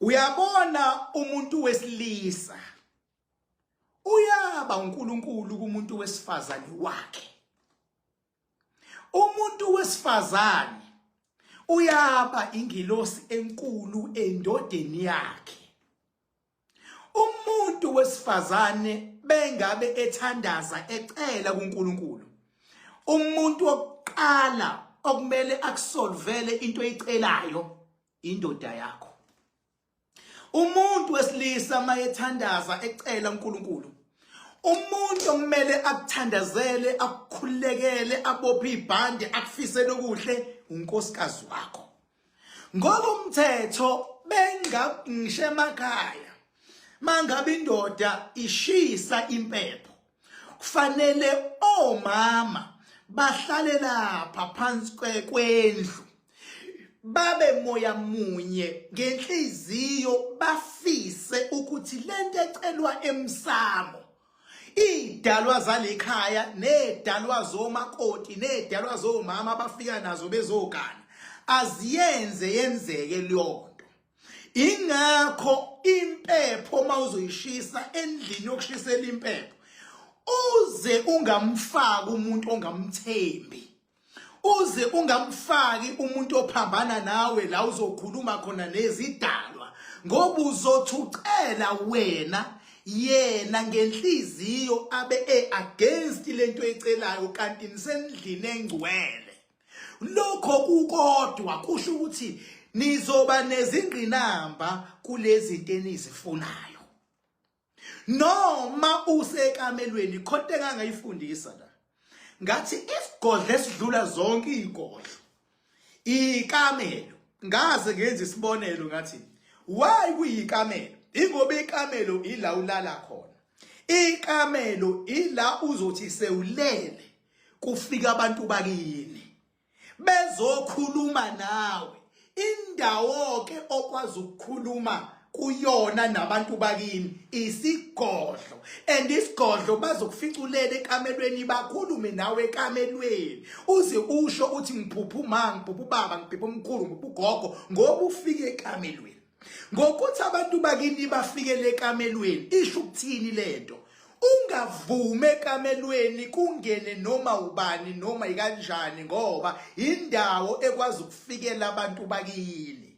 Uyabona, umuntu wesilisa uyaba uNkulunkulu kumuntu wesifazane wakhe. Umuntu wesifazane uyaba ingilosi enkulu endodeni yakhe. Umuntu wesifazane bengabe ethandaza ecela kuNkulunkulu, umuntu wokuqala okumele akusolvele into oyicelayo indoda yakho. Umuntu wesilisa mayethandaza ecela uNkulunkulu, umuntu okumele akuthandazele, akukhulekele, abophe ibhande, akufisele okuhle, unkosikazi wakho. Ngokomthetho, bengisho emakhaya, mangabe indoda ishisa impepho, kufanele omama bahlale lapha phansi kwendlu, babe moya munye ngenhliziyo, bafise ukuthi lento ecelwa emsamo, idalwa zalekhaya nedalwa zomakoti nedalwa zomama abafika nazo bezogana, aziyenze yenzeke leyo nto. Ingakho impepho mawuzoyishisa endlini yokushisela impepho, uze ungamfaki umuntu ongamthembi, uze ungamfaki umuntu ophambana nawe la uzokhuluma khona nezidalwa, ngoba uzothucela wena, yena ngenhliziyo abe e-against lento ecelayo, kanti nisendlini engcwele. Lokho kukodwa kusho ukuthi nizoba nezingqinamba kulezi zinto enizifunayo. Noma usekamelweni, khonto engangayifundisa la, ngathi isigodlo esidlula zonke izigodlo ikamelo. Ngaze ngenza isibonelo, ngathi why kuyikamelo? Ingoba ikamelo ila ulala khona, ikamelo ila uzothi sewulele kufika abantu bakini bezokhuluma nawe. Indawo ke okwazi ukukhuluma kuyona nabantu bakini isigodlo, and isigodlo bazokuficulela ekamelweni, bakhulume nawe ekamelweni, uze usho uthi ngiphupha uma, ngiphupha ubaba, ngiphupha umkhulu, ngiphupha ugogo, ngoba ufike ekamelweni. Ngokuthi abantu bakini bafikele ekamelweni, isho ukuthini lento? Ungavumi ekamelweni kungene noma ubani noma ikanjani, ngoba indawo ekwazi ukufikela abantu bakini.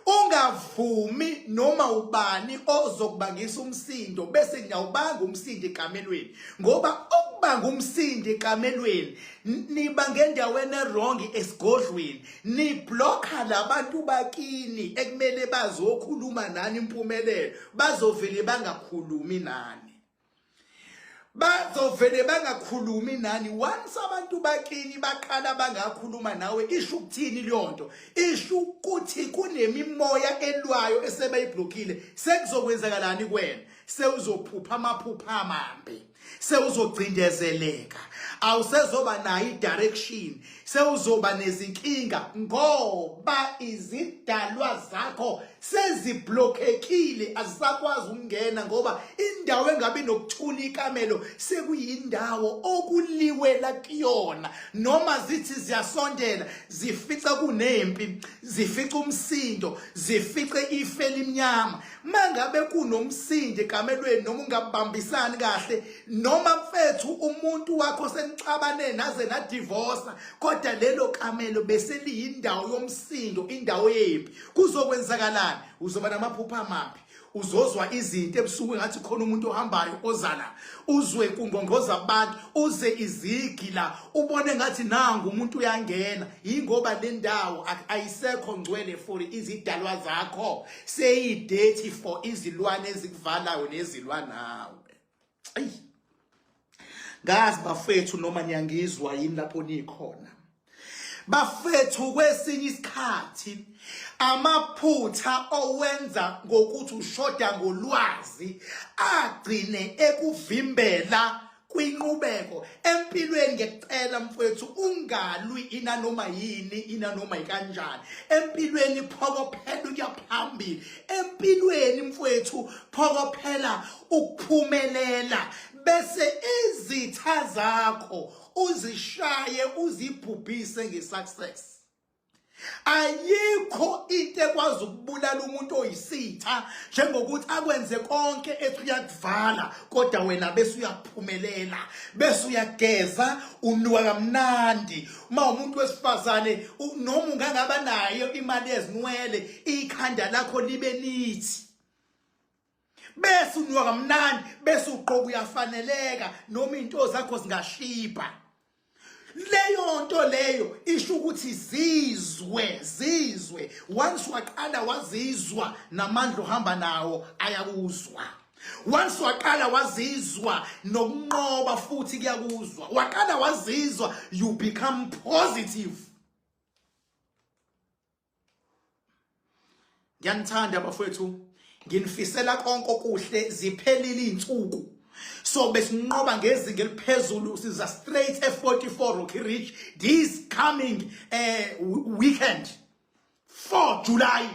Ungavumi noma ubani ozokubangisa umsindo bese ngiyawubanga umsindo ekamelweni, ngoba ukubanga umsindo ekamelweni niba ngendaweni e-wrong esigodlweni, niblocka labantu bakini ekumele bazokhuluma nani impumelelo. Bazovele bangakhulumi nani, bazovele bangakhulumi nani. Once abantu bakini baqala bangakhuluma nawe, isho ukuthini leyo nto? Isho ukuthi kunemimoya elwayo esebayiblockile. Sekuzokwenzakalani kuwena? Sewuzophupha amaphupha amambi, sewuzogcindezeleka, awusezoba nayo i-direction, sewuzoba nezinkinga, ngoba izidalwa zakho seziblockekile, azisakwazi ukungena, ngoba indawo engabi nokuthula ikamelo sekuyindawo okuliwela kuyona. Noma zithi ziyasondela, zifica kunempi, zifica umsindo, zifice ife elimnyama. Mangabe kunomsindo ekamelweni, noma ungabambisani kahle, noma mfethu umuntu wakho senixabane naze nadivorce, kodwa lelo kamelo bese liyindawo yomsindo, indawo yempi, kuzokwenzakalani? Uzoba namaphupha amambi, uzozwa izinto ebusuku ngathi khona umuntu ohambayo ozala, uzwe kungqongqoza abantu, uze izigi la, ubone ngathi nangu umuntu uyangena. Yingoba le ndawo ayisekho ngcwele for izidalwa zakho, seyidirty for izilwane ezikuvalayo nezilwanawe. Ayi, ngazi bafethu noma niyangizwa yini lapho nikhona. Bafethu, kwesinye isikhathi amaphutha owenza ngokuthi ushoda ngolwazi agcine ekuvimbela kwinqubeko empilweni. Ngiyacela mfowethu, ungalwi ina noma yini, ina noma ikanjani empilweni. Phokophela ukuya phambili empilweni mfowethu, phokophela ukuphumelela, bese izitha zakho uzishaye uzibhubhise ngesuccess. Ayikho into ekwazi ukubulala umuntu oyisitha njengokuthi akwenze konke ethi uyakuvala kodwa wena bese uyaphumelela bese uyageza unuka kamnandi uma umuntu wesifazane noma ungangaba nayo imali yezinwele ikhanda lakho libe nithi bese unuka kamnandi bese ugqoka uyafaneleka noma izinto zakho zingashibha leyo nto leyo isho ukuthi zizwe zizwe once waqala wazizwa namandla uhamba nawo ayakuzwa once waqala wazizwa nokunqoba futhi kuyakuzwa waqala wazizwa you become positive. Ngiyanithanda bafowethu, nginifisela konke okuhle. Ziphelile izinsuku, so besinqoba ngezinga eliphezulu, siza straight e44 Rocky Ridge this coming weekend 4 July.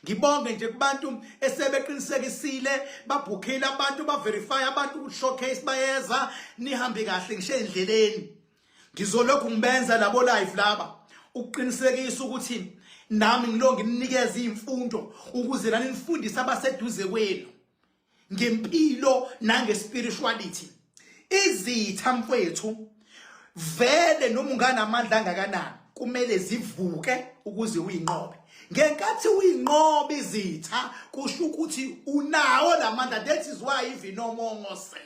Ngibonge nje kubantu esebeqinisekisile, babhukhile abantu, baverify abantu ku showcase bayeza. Nihambe kahle ngisho endleleni. Ngizolokhu ngibenza labo live laba ukuqinisekisa ukuthi nami ngilo ngininikeza imfundo ukuze nani nifundise abaseduze kwenu ngempilo nangespirituality. Izitha mfwethu vele noma unganamandla angakanani kumele zivuke ukuze uyinqobe. Ngenkathi uyinqoba izitha kusho ukuthi unawo lamandla. That is why even oMongose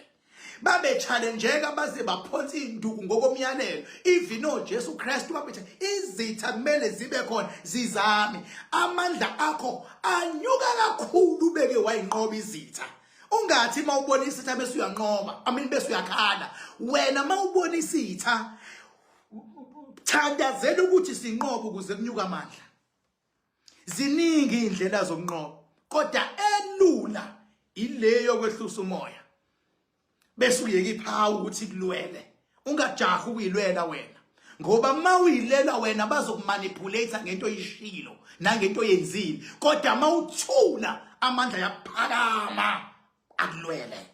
babe-challengeka baze baphonsa iy'nduku ngokomyalelo. Even oJesu Kristu babe izitha kumele zibe khona zizame. Amandla akho anyuka kakhulu ubeke wayinqoba izitha. Ungathi uma ubona isitha bese uyanqoba, I mean bese uyakhala. Wena uma ubona isitha thandazela ukuthi sinqobe ukuze kunyuka amandla. Ziningi indlela zokunqoba, kodwa elula ile yokwehlusa umoya bese uyeka iphawu ukuthi kulwele. Ungajahi ukuyilwela wena, ngoba uma uyilela wena bazokumanipulate ngento oyishilo nangento oyenzile, kodwa uma uthula amandla yaphakama akulwele.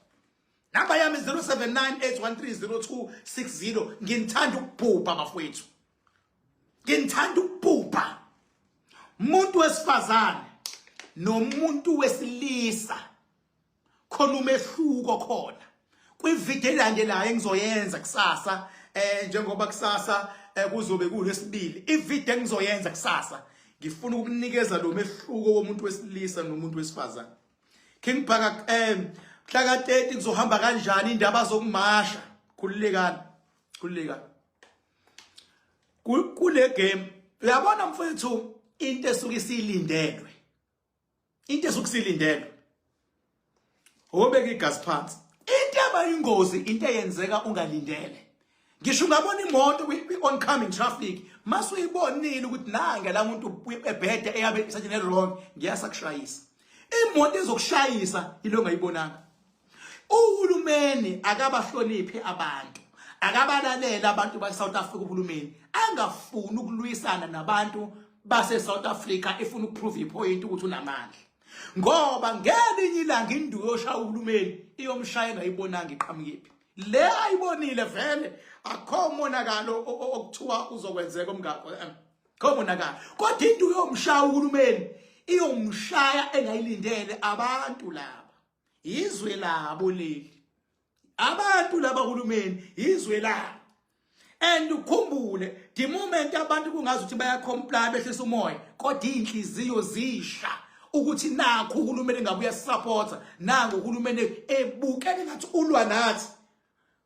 Namba yami 0798130260. Nginithanda ukubhubha bafowethu, nginithanda ukubhubha. Umuntu wesifazane nomuntu wesilisa khona umehluko khona. Kwivideo elandelayo engizoyenza kusasa, njengoba kusasa kuzobe kulwesibili, ivideo engizoyenza kusasa ngifuna ukukunikeza lo mehluko womuntu wesilisa nomuntu wesifazane. King Bhaka, mhla ka 30 kuzohamba kanjani indaba zokumasha? Khululekani, khululekani kule game. Uyabona mfethu, into esuke isilindelwe, into esuke isilindelwe obeka igazi phansi. Into abayingozi into eyenzeka ungalindele. Ngisho ungabona imoto kwi-oncoming traffic, mase uyibonile ukuthi nange la muntu ebhede eyabe isatshene wrong, ngiyasakushayisa. Imoto ezokushayisa ilo ongayibonanga. Uhulumeni akabahloniphe abantu, akabalalele abantu base-South Africa. Uhulumeni angafuni ukulwisana nabantu base-South Africa, efuna ukuprove ipoint ukuthi unamandla, ngoba ngelinye ilanga induku yoshaya uhulumeni iyomshaya engayibonanga iqhamukephi. Le ayibonile vele akho monakalo okuthiwa uzokwenzeka omngakho, kho monakalo, kodwa into uyomshaya uhulumeni iyomshaya engayilindele. Abantu laba izwe labo leli, abantu laba hulumeni izwe labo. And ukhumbule, the moment abantu kungazi ukuthi bayacomply behlisa umoya, kodwa inhliziyo zisha ukuthi nakho uhulumeni ngabe uyasupporta, nangu uhulumeni ebukeka ngathi ulwa nathi.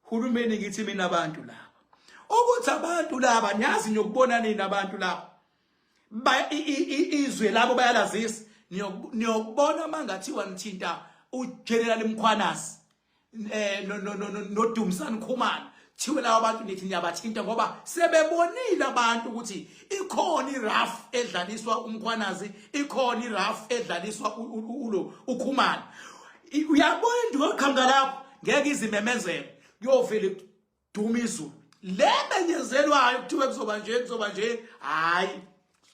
Hulumeni, ngithi mina abantu laba, ukuthi abantu laba niyazi niyokubona nini abantu laba izwe labo bayalazisa. Niyokubona mangathiwa nithinta uGeneral Mkhwanazi no no no noDumsani Khumalo, thiwe lawo abantu nithi niyabathinta, ngoba sebebonile abantu ukuthi ikhona irough edlaliswa uMkhwanazi, ikhona irough edlaliswa ulo uKhumalo. Uyabona into yoqhamuka lapho ngeke izimemezelo kuyovele duma izulu le menyezelwayo kuthiwe kuzoba nje, kuzoba nje. Hayi,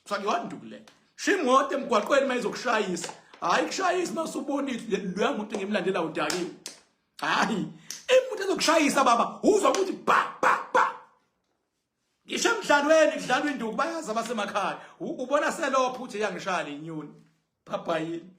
kuthiwa ngiwanduku le shimoto emgwaqweni mayizokushayisa. Hayi, kushayisa masubonile loya muntu engimlandela udakiwe. Hayi, imuntu ezokushayisa baba uzwa ukuthi ba ba ba. Ngisho emdlalweni kudlalwa induku, bayazi abasemakhaya. Ubona selopha uthi yangishaya le nyoni. Bhabhayini.